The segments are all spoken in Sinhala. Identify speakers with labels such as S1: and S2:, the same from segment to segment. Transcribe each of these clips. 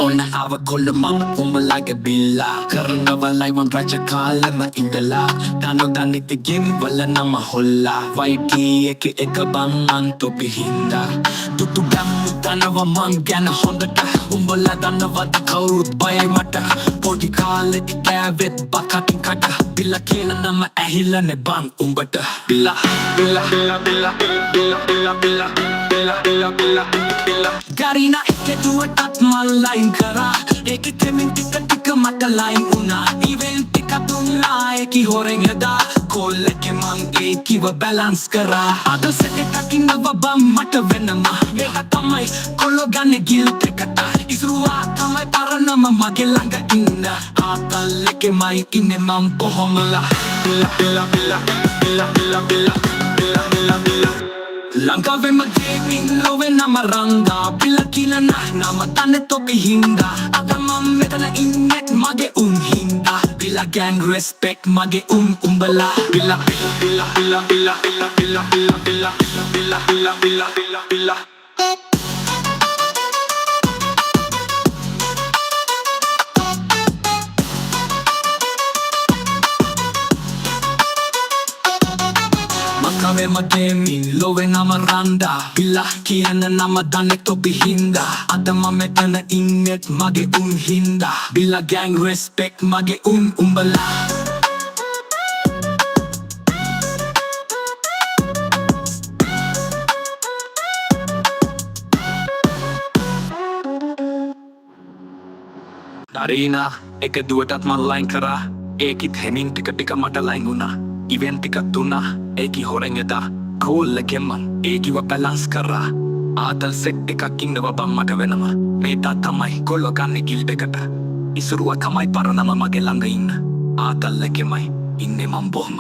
S1: ඔන්න ආව කොල්ල මම උඹලගේ බිල්ලා. කරනවා ලයිව් මං රජ කාලෙම ඉඳලා. දනෝ දනිති ගේම් වල නම හොල්ලා. YT එකේ එක බං මං තොපි හින්දා. තුටු ගැම්මු දනවා මං ගැන හොඳට. උඹලා දන්නවද කවුරුත් බයයි මට. පොඩි කාලෙදි කෑවෙත් බකටින් කට. බිල්ලා කියන නම ඇහිලානේ බං උඹට. බිල්ලා බිල්ලා බිල්ලා බිල්ලා බිල්ලා බිල්ලා බිල්ලා බිල්ලා බිල්ලා බිල්ලා බිල්ලා. ගරීනා එකේ දුවටත් මං ලයින් කරා. ඒකෙ තෙමින් ටික ටික මට ලයින් වුණා. ඉවෙන්ට් ටික දුන්නා ඒකි හොරෙන් එදා. කෝල් එකේ මං ඒ කිව බැලන්ස් කරා. අද සෙට් එකක් ඉන්නවා බං මට වෙනම. මේක තමයි කොල්ලෝ ගන්නේ ගිල්ට් එකට. ඉසුරුවා තමයි පරණම මගේ ළඟ ඉන්න. ආතල් එකෙමයි ඉන්නේ මං කොහොමලා. බිල්ලා බිල්ලා බිල්ලා බිල්ලා බිල්ලා බිල්ලා බිල්ලා බිල්ලා බිල්ලා. ලංකාවෙම ගේමින් ලොවේ නම රංගා. බිල්ලා කියන නම දන්නේ තොපි හින්දා. අද මම මෙතන ඉන්නෙත් මගේ උන් හින්දා. බිල්ලා ගෑන්ග් රෙස්පෙක්ට් මගේ උන් උඹලා. බිල්ලා බිල්ලා බිල්ලා බිල්ලා බිල්ලා බිල්ලා බිල්ලා බිල්ලා බිල්ලා බිල්ලා බිල්ලා බිල්ලා බිල්ලා. ලංකාවෙම ගේමින් ලොවේ නම රන්දා. බිල්ලා කියන නම දන්නේ තොපි හින්දා. අද මම මෙතන ඉන්නෙත් මගේ උන් හින්දා. බිල්ලා ගෑන්ග් රෙස්පෙක්ට් මගේ උන් උඹලා.
S2: දරීනා එක දුවටත් මං ලයින් කරා. ඒකිත් හෙමින් ටික ටික මට ලයින් වුණා. ඉවෙන්ට් ටිකක් දුන්නා ඒකි හොරෙන් එදා. කෝල් එකෙන් මං ඒ කිව බැලන්ස් කරා. ආතල් සෙට් එකක් ඉන්නවා බං මට වෙනම. මේ දා තමයි කොල්ලෝ ගන්නේ ගිල්ඩ් එකට. ඉසුරුවා තමයි පරණම මගේ ළඟ ඉන්න. ආතල් එකෙමයි ඉන්නේ මං බොහොම.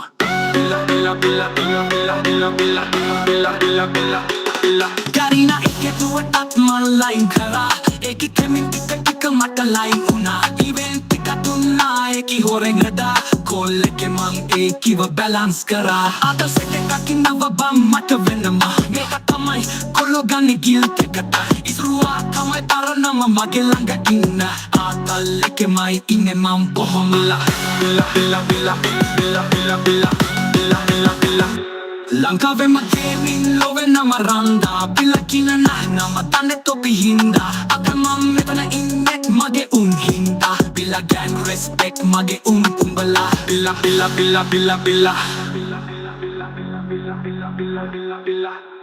S2: බිල්ලා බිල්ලා බිල්ලා බිල්ලා බිල්ලා බිල්ලා බිල්ලා බිල්ලා බිල්ලා බිල්ලා.
S1: ගරීනා එකේ දුවටත් මං ලයින් කරා. ඒකි තෙමින් ටික ටික මට ලයින් වුණා. ඉවෙන්ට් ටික දුන්නා ඒකි හොරෙන් එදා. කෝල් එකේ මං ඒ කිව බැලන්ස් කරා. අද සෙට් එකක් ඉන්නවා බං මට වෙනම. මේක තමයි කොල්ලෝ ගන්නේ ගිල්ට් එකට. ඉසුරුවා තමයි පරණම මගේ ළඟ ඉන්න. ආතල් එකෙමයි ඉන්නේ මං බොහොමලා.
S2: බිල්ලා බිල්ලා බිල්ලා බිල්ලා බිල්ලා බිල්ලා බිල්ලා බිල්ලා බිල්ලා.
S1: ලංකාවෙම ගේමින් ලොවේ නම රන්දා. බිල්ලා කියන නම දන්නේ තොපි හින්දා. අද මම මෙතන ඉන්නෙත් මගේ උන් හින්දා. බිල්ලා ගෑන්ග් රෙස්පෙක්ට් මගේ උන් උඹලා.
S2: බිල්ලා බිල්ලා බිල්ලා බිල්ලා බිල්ලා බිල්ලා බිල්ලා බිල්ලා බිල්ලා බිල්ලා බිල්ලා.